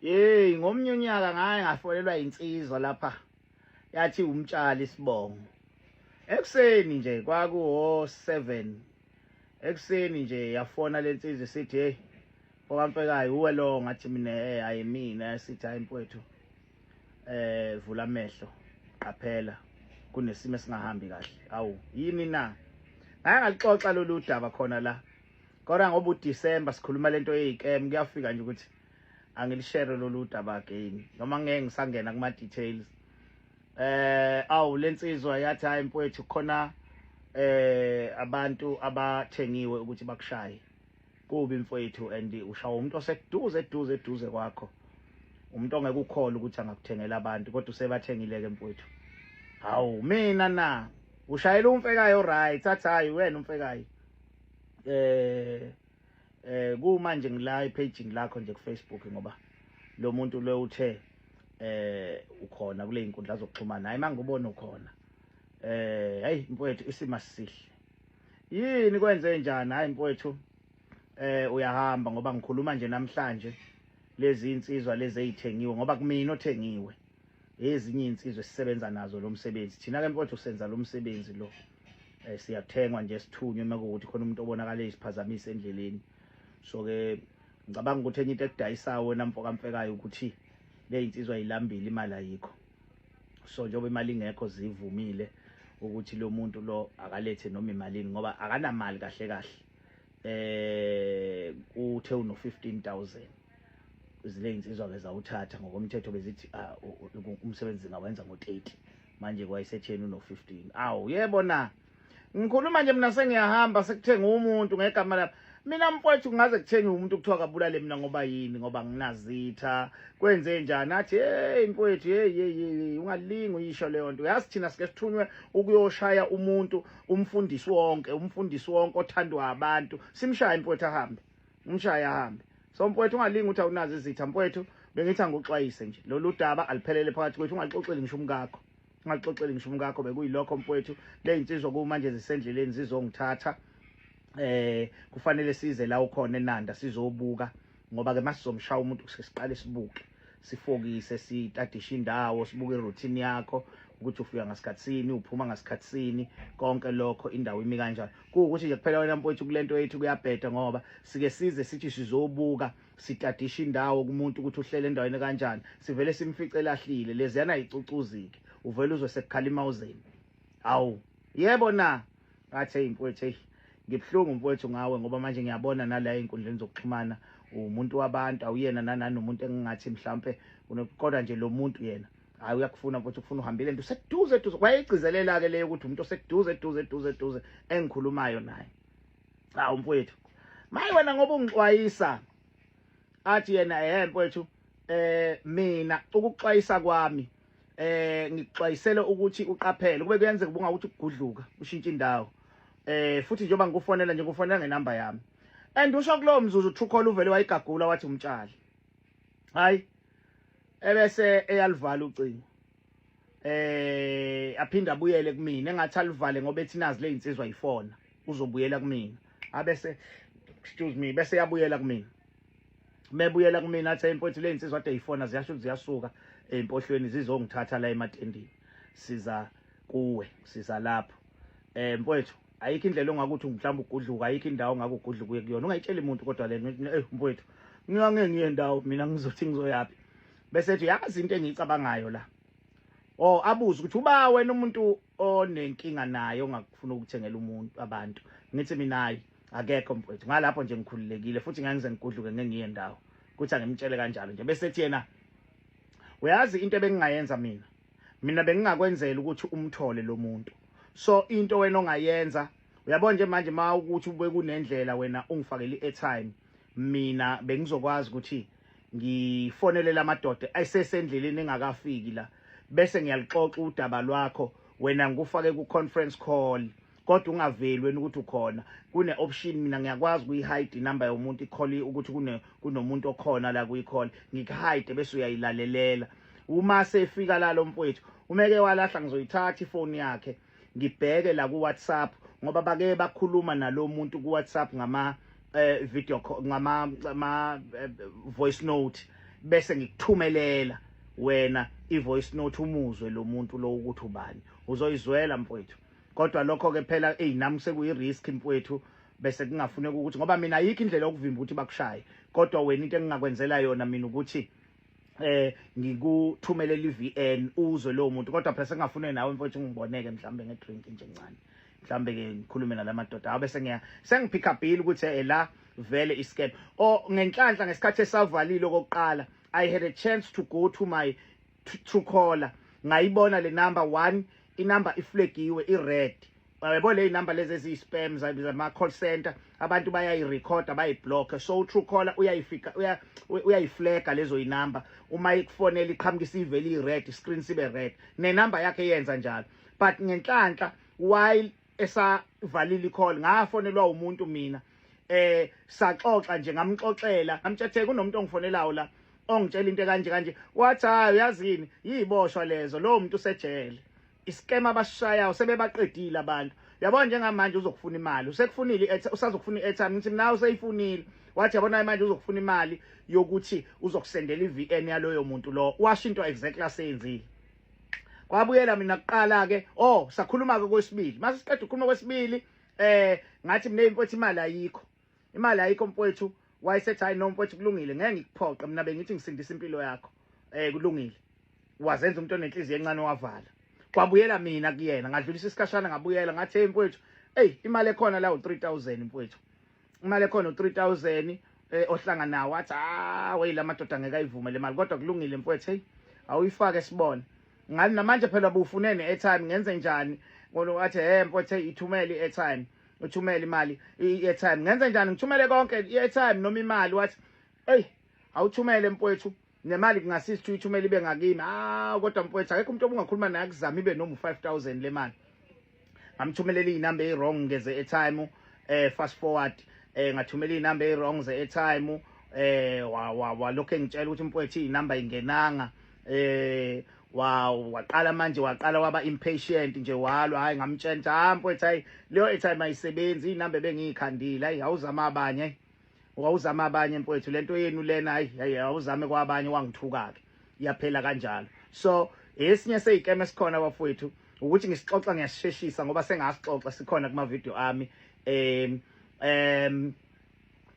Hey, ngomnye unyaka ngaye ngafolelwa insizwa lapha. Yathi umtshali isibongo. Ekuseni nje kwakuwo 7. Ekuseni nje yafona lensizwa isithi hey okamfekayo uwe lo ngathi mina eh hayi mina sithi hayi mfowethu eh vula amehlo qaphela kunesimo esingahambi kahle awu yini na ngake ngalixoxa lolu daba khona la kodwa ngoba uDecember sikhuluma lento yeyikem kuyafika nje ukuthi angilishare lolu daba again noma ngeke ngisangena kuma details eh awu lensizwa yathi hayi mfowethu khona eh abantu abathengiwe ukuthi bakushaye kubi mfowethu and ushawa umuntu osekuduze eduze eduze kwakho umuntu ongeke ukhole ukuthi angakuthengela abantu kodwa usebathengile ke mfowethu hawu mina na ushayela umfekayo right athi hayi wena umfekayo eh eh kumanje ngila epage lakho nje ku Facebook ngoba lo muntu lo uthe eh ukhona kule inkundla zokuxhumana hayi mangubona ukhona eh hey mfowethu isima sihle yini kwenze njani hayi mfowethu eh uyahamba ngoba ngikhuluma nje namhlanje lezi insizwa lezi ezithengiwe ngoba kumina othengiwe ezinye insizwa esisebenza nazo lo msebenzi thina ke mfowethu senza lo msebenzi lo eh siyathengwa nje sithunywe uma kuwukuthi khona umuntu obonakala eziphazamisa endleleni so ke ngicabanga ukuthi enye into ekudayisayo wena mfoka mfekayo ukuthi le insizwa ilambile imali ayikho so njengoba imali ingekho zivumile ukuthi lo muntu lo akalethe noma imalini ngoba akanamali kahle kahle eh uthe uno 15000 zile insizwa ke zawuthatha ngokomthetho bezithi ah, umsebenzi ngawenza ngo-30 manje kwayisetheni uno-15 awu yebo na ngikhuluma nje mina sengiyahamba sekuthenga umuntu ngegama lami mina mfowethu kungaze kuthenge umuntu kuthiwa kabulale mina ngoba yini ngoba nginazitha kwenze njani athi hey mfowethu hey hey hey ungalingi uyisho leyo nto yazi thina sike sithunywe ukuyoshaya umuntu umfundisi wonke umfundisi wonke othandwa abantu simshaye mfowethu ahambe umshaye ahambe so mfowethu ungalingi ukuthi awunazo izitha mfowethu bengithi angikuxwayise nje lolu daba aliphelele phakathi kwethu ungalixoxeli ngisho umkakho ungaxoxeli ngisho umkakho bekuyilokho mfowethu lezinsizwa kumanje zisendleleni zizongithatha eh kufanele size la ukhona enanda sizobuka ngoba ke masizomshaya umuntu siqale sibuke sifokise sitadishe indawo sibuke iroutine yakho ukuthi ufika ngasikhathini uphuma ngasikhathini konke lokho indawo imi kanjani kuwukuthi nje kuphela wena mfowethu kulento yethu kuyabheda ngoba sike size sithi sizobuka sitadisha indawo kumuntu ukuthi uhlele endaweni kanjani sivele simfice elahlile leziyana icucuzike uvele uzwe sekukhala imawuzeni hawu yebo na ngathi hey mfowethu hey ngibuhlungu mfowethu ngawe ngoba manje ngiyabona nala ey'nkundleni zokuxhumana umuntu wabantu awuyena nananomuntu engingathi mhlampe kodwa nje lo muntu yena hayi uyakufuna mfowethu ufuna uhambile nto useduze eduze wayegcizelela-ke leyo ukuthi umuntu oseduze eduze eduze eduze engikhulumayo naye hawu mfowethu maye wena ngoba ungixwayisa athi yena eh mfowethu eh mina ukuxwayisa kwami eh ngikuxwayisele ukuthi uqaphele kube kuyenzeka ubunga ukuthi ukugudluka ushintshe indawo eh futhi njengoba ngikufonela nje ngikufonela ngenamba yami and usho kulowo mzuzu Truecaller uvele wayigagula wathi umtshali hayi ebese eyalivala ucingo eh aphinde abuyele kumina engathi alivale ngoba ethi nazi le insizwa ifona uzobuyela kumina abese excuse me bese yabuyela kumina mebuyela kumina athi mfowethu le insizwa ade ifona ziyasho ukuthi ziyasuka empohlweni zizongithatha la ematendini siza kuwe siza lapho eh mfowethu ayikho indlela ongakuthi mhlawumbe ugudluka ayikho indawo ongakugudluka uye kuyona ungayitsheli umuntu kodwa le eh mfowethu ngingangeke ngiye ndawo mina ngizothi ngizoyapi bese ethi yazi into engiyicabangayo la oh abuze ukuthi uba wena umuntu onenkinga naye ongakufuna ukuthengela umuntu abantu ngithi mina hayi akekho mfowethu ngalapho nje ngikhululekile futhi ngangize ngigudluke ngeke ngiye ndawo kuthi angimtshele kanjalo nje bese ethi yena uyazi into ebengingayenza mina mina bengingakwenzela ukuthi umthole lo muntu so into wena ongayenza uyabona nje manje ma ukuthi ube kunendlela wena ungifakele i-airtime mina bengizokwazi ukuthi ngifonele lamadoda ayisesendleleni engakafiki la bese ngiyalixoxa udaba lwakho wena ngikufake ku-conference call kodwa ungaveli wena ukuthi ukhona kune option mina ngiyakwazi ukuyi-hide inumber yomuntu i-call ukuthi kune kunomuntu okhona la kuyi-call ngikuhide bese uyayilalelela uma sefika la lo mfowethu umeke walahla ngizoyithatha ifoni yakhe ngibheke la ku-WhatsApp ngoba bake bakhuluma nalo muntu ku-WhatsApp ngama eh video call ngama ama eh, voice note Bese ngikuthumelela wena i-voice note, umuzwe lo muntu lo ukuthi ubani, uzoyizwela mfowethu. Kodwa lokho ke phela, eyi, nami sekuyi-risk mfowethu, bese kungafuneka ukuthi, ngoba mina ayikho indlela yokuvimba ukuthi bakushaye, kodwa wena into engingakwenzela yona mina ukuthi ngikuthumelela i-VN, uzwe lowo muntu. Kodwa phela sengingafune nawe mfowethu ngiboneke mhlambe ngedrink nje encane, mhlambe ke ngikhulume nalamadoda abe sengiya sengipick upile ukuthi la vele iscam. O ngenhlanhla, ngesikhathi esavalile okokuqala, I had a chance to go to my Truecaller, ngayibona le number one, inumber iflagiwe i-red, yabo, le number lezi eziyi-spam zama-call center, abantu bayayirekhoda, bayiblock. So uTruecaller uyayifika, uyayiflaga lezo inumber, uma ikufonela iqhamukisa ivele i-red, screen sibe red, nenumber yakhe yenza njalo. But ngenhlanhla, while esavalile i-call, ngafonelwa umuntu mina, saxoxa nje, ngamxoxela, ngamtshethe kunomuntu ongifonelayo la ongitshela into kanje kanje. Wathi, "Hayi, uyazini, yiboshwa lezo, lo muntu usejele, iscam abasishayayo, sebebaqedile abantu. Yabona njengamanje uzokufuna imali, usekufunile, usazokufuna i-airtime." Ngithi, "Nawe useyifunile." Wathi, "Yabona manje uzokufuna imali yokuthi uzokusendela i-VN yaloyo muntu lo." Washo into exactly aseyenzile. Kwabuyela mina kuqala ke, oh, sakhuluma ke kwesibili. Mase siqeda ukukhuluma kwesibili, ngathi mina, mfowethu, imali ayikho, imali ayikho mfowethu. Wayesethi, "Hayi no mfowethu, kulungile, ngeke ngikuphoqe, mina bengithi ngisindisa impilo yakho, kulungile." Wazenza umuntu onenhliziyo encane, wavala. Kwabuyela mina kuyena, ngadlulisa isikhashana, ngabuyela, ngathi, "Hey mfowethu, hey, imali ekhona la u3000 mfowethu, imali ekhona u3000 ohlanga nawo." Wathi, "Ah wey, la madoda ngeke ayivume le mali, kodwa kulungile mfowethu, hey, awuyifake sibone." Ngani namanje phela bufune ne-airtime, ngenze njani? Ngoba wathi, "Hey mfowethu, hey, ithumele i-airtime, uthumele imali, i-airtime." Ngenze njani? Ngithumele konke, i-airtime noma imali? Wathi, "Hey, awuthumele mfowethu nemali, kungasiza ukuthi uyithumele ibe ngakimi." Ah, kodwa mfowethu, akekho umuntu obungakhuluma naye akuzama ibe noma u5000 le mali. Ngamthumelela iy'namba eyi-wrong ngeze airtime. Fast forward, ngathumela iy'namba eyi-wrong ze-airtime, walokhu engitshela ukuthi, "Mfowethu, iy'namba ingenanga." Wa waqala manje, waqala waba impatient nje, walwa. Hayi, ngamtshela ukuthi, "Ah mfowethu, hayi, leyo airtime ayisebenzi, iy'namba ebengiyikhandile, hayi, awuzama abanye, wawuzama abanye mfowethu, lento yenu lena, hayi hayi, awuzame kwabanye." Wangithuka ke, iyaphela kanjalo. So esinye seyikeme esikhona bafowethu ukuthi ngisixoxa ngiyasheshisa ngoba sengasixoxa, sikhona kuma video ami. em em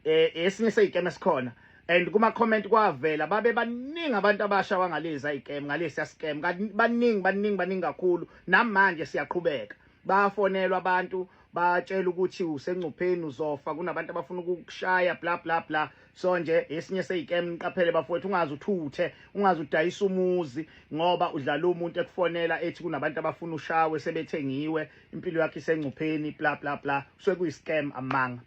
esinye seyikeme esikhona, and kuma comment kwavela babe baningi abantu abasha wangalezi ayikeme ngalesi scam, baningi baningi baningi kakhulu. Namanje siyaqhubeka, bayafonelwa abantu, batshela ukuthi usengcupheni, uzofa, kunabantu abafuna ukukushaya, bla bla bla. So nje esinye seyikeme, niqaphele bafowethu, ungaze uthuthe, ungaze udayisa umuzi ngoba udlala umuntu ekufonela ethi kunabantu abafuna ushawe, sebethengiwe, impilo yakhe isengcupheni, bla bla bla. Kusuke kuyiscam, amanga.